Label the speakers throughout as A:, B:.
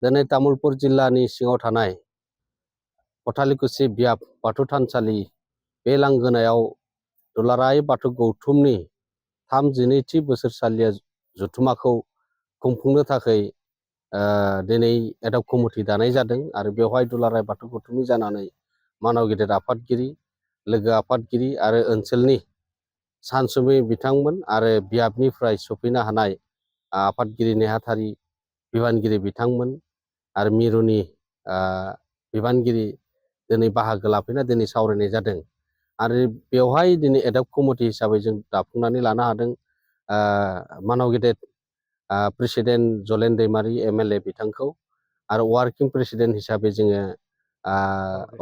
A: दिनै तामुलपुर जिल्लानि सिङाव थानाय पथालिकुसि बियाब बाथौ थानसालि बे लांगोनायाव दुलाराय बाथौ गौथुमनि 32थि बोसोरसालिया जथुमाखौ खुंफुंनो थाखाय दिनै एडहक कमिटि दानाय जादों आरो बेवहाय दुलाराय बाथौ गौथुमनि जानानै मानव गेदेर आफादगिरि लोगो आफादगिरि आरो ओनसोलनि सानसुमै बिथांमोन आरो बियाबनिफ्राय सफैनो हानाय आफादगिरि नेहाथारि बिबानगिरि बिथांमोन आरो मिरुनि बिबानगिरि दिनै बाहागो लाफैना दिनै सावरायनाय जादों आरो बेवहाय दिनै एडहक कमिटि हिसाबै जों दाफुंनानै लानो हादों मानव गेदेर प्रेसिडेन्ट जलेन दैमारि एमएलए बिथांखौ आरो वार्किं प्रेसिडेन्ट हिसाबै जोङो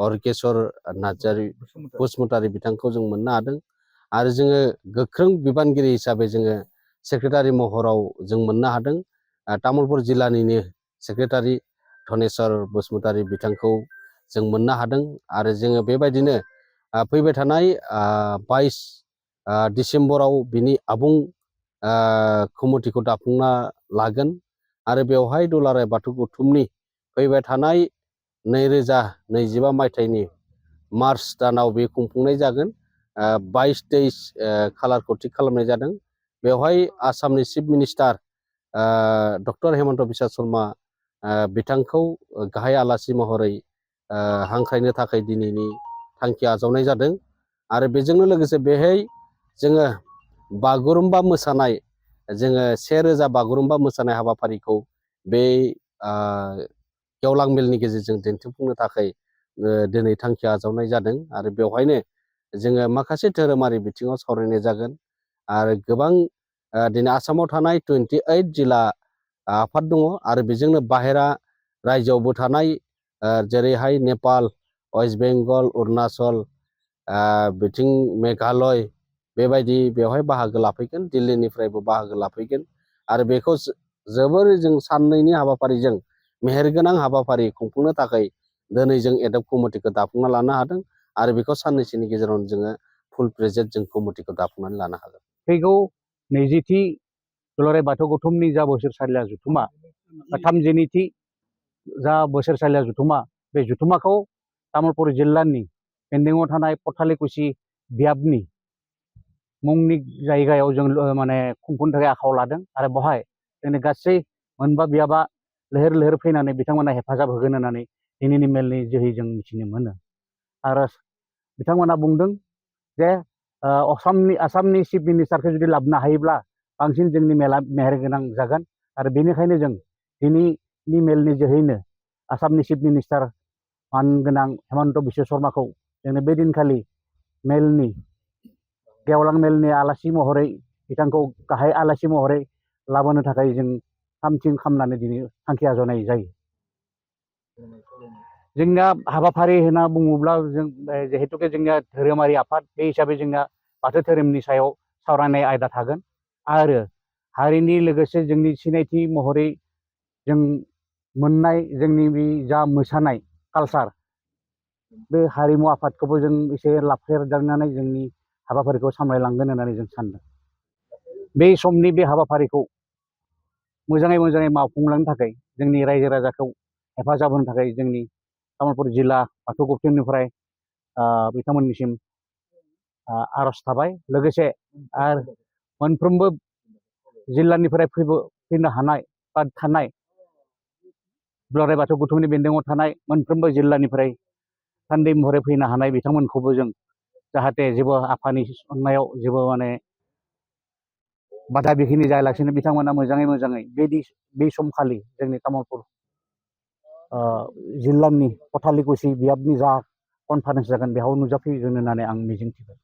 A: अर्गेश्वर नार्जारि बसुमतारी बिथांखौ जों मोननो हादों आरो जोङो गोख्रों बिबानगिरि हिसाबै जोङो सेक्रेटारि महराव जों मोननो हादों तामुलपुर जिल्लानिनो सेक्रेटारि धनेश्वर बसुमतारी बिथांखौ जों मोननो हादों आरो जोङो बेबायदिनो फैबाय थानाय 22 डिसेम्बराव बिनि आबुं कमिटिखौ दाफुंना लागोन आरो बेवहाय दुलाराय बाथौ गौथुमनि फैबाय थानाय 2025 मायथाइनि मार्च दानाव बे खुंफुंनाय जागोन 22-23 खालारखौ थिग खालामनाय जादों बेवहाय आसामनि chief minister doctor Hemant Biswa Sharma बिथांखौ गाहाय आलासि महरै हांख्रायनो थाखाय दिनैनि थांखि आजावनाय जादों आरो बेजोंनो लोगोसे बेहाय जोङो बागुरुम्बा मोसानाय जोङो 1000 बागुरुम्बा मोसानाय हाबाफारिखौ बे गेवलां मेलनि गेजेरजों दिन्थिफुंनो थाखाय दिनै थांखि आजावनाय जादों आरो बेवहायनो जोङो माखासे धोरोमारि बिथिङाव सावरायनाय जागोन आरो गोबां दिनै आसामाव थानाय 28 जिल्ला आफाद दङ आरो बेजोंनो बाहेरा रायजोआवबो थानाय जेरैहाय नेपाल वेस्ट बेंगल अरुणाचल बिथिं मेघालय बेबायदि बेवहाय बाहागो लाफैगोन दिल्लीनिफ्रायबो बाहागो लाफैगोन आरो बेखौ जोबोर जों साननैनि हाबाफारिजों मेहेरगोनां हाबाफारि खुंफुंनो थाखाय दिनै जों एडहक कमिटिखौ दाफुंना लानो हादों आरो बेखौ साननैसोनि गेजेरावनो जोङो फुल प्रेजेन्ट जों कमिटिखौ दाफुंनानै लानो हागोन।
B: फैगौ 20थि दुलाराय बाथौ गौथुमनि जा बोसोरसालिया जथुमा 32थि जा बोसोरसालिया जथुमा बे जथुमाखौ तामुलपुर जिल्लानि बेन्दोङाव थानाय पथालिकुसि बियाबनि मुंनि जायगायाव जों माने खुंफुंनो थाखाय आखायाव लादों आरो बेवहाय जोंनि गासै मोनबा बियाबा लैहोर लैहोर फैनानै बिथांमोना हेफाजाब होगोन होननानै दिनैनि मेलनि जोहै जों मिथिनो मोनो आरो बिथांमोना बुंदों जे आसामनि चिफ मिनिस्टारखौ जुदि लाबोनो हायोब्ला बांसिन जोंनि मेला मेहेरगोनां जागोन आरो बेनिखायनो जों दिनैनि मेलनि जोहैनो आसामनि चिफ मिनिस्टार मानगोनां हेमन्त बिश्व शर्माखौ जोंनो बे दिनखालि मेलनि गेवलां मेलनि आलासि महरै बिथांखौ गाहाय आलासि महरै लाबोनो थाखाय जों थाम-थिम खालामनानै दिनै थांखि आजावनाय जायो। जोंना हाबाफारि होनना बुङोब्ला जों जिहेतुके जोंनिया धोरोमारि आफाद बे हिसाबै जोंना बाथौ धोरोमनि सायाव सावरायनाय आयदा थागोन आरो हारिनि लोगोसे जोंनि सिनायथि महरै जों मोननाय जोंनि बे जा मोसानाय कालचार बे हारिमु आफादखौबो जों एसे लाफेरदांनानै जोंनि हाबाफारिखौ सामलायलांगोन होननानै जों सानदों। बे समनि बे हाबाफारिखौ मोजाङै मावफुंलांनो थाखाय जोंनि रायजो राजाखौ हेफाजाब होनो थाखाय जोंनि तामुलपुर जिल्ला बाथौ गौथुमनिफ्राय बिथांमोननिसिम आर'ज थाबाय लोगोसे आरो मोनफ्रोमबो जिल्लानिफ्राय फैनो हानाय बा थानाय दुलाराय बाथौ गौथुमनि बेन्दोङाव थानाय मोनफ्रोमबो जिल्लानिफ्राय थान्दै महरै फैनो हानाय बिथांमोनखौबो जों जाहाथे जेबो आफानि अननायाव जेबो माने बादा बिखिनि जायालासिनो बिथांमोना मोजाङै बे समखालि जोंनि तामुलपुर जिल्लानि पथालिकुसि बियाबनि जा कनफारेन्स जागोन बेयाव नुजाफैगोन होननानै आं मिजिंथिबाय।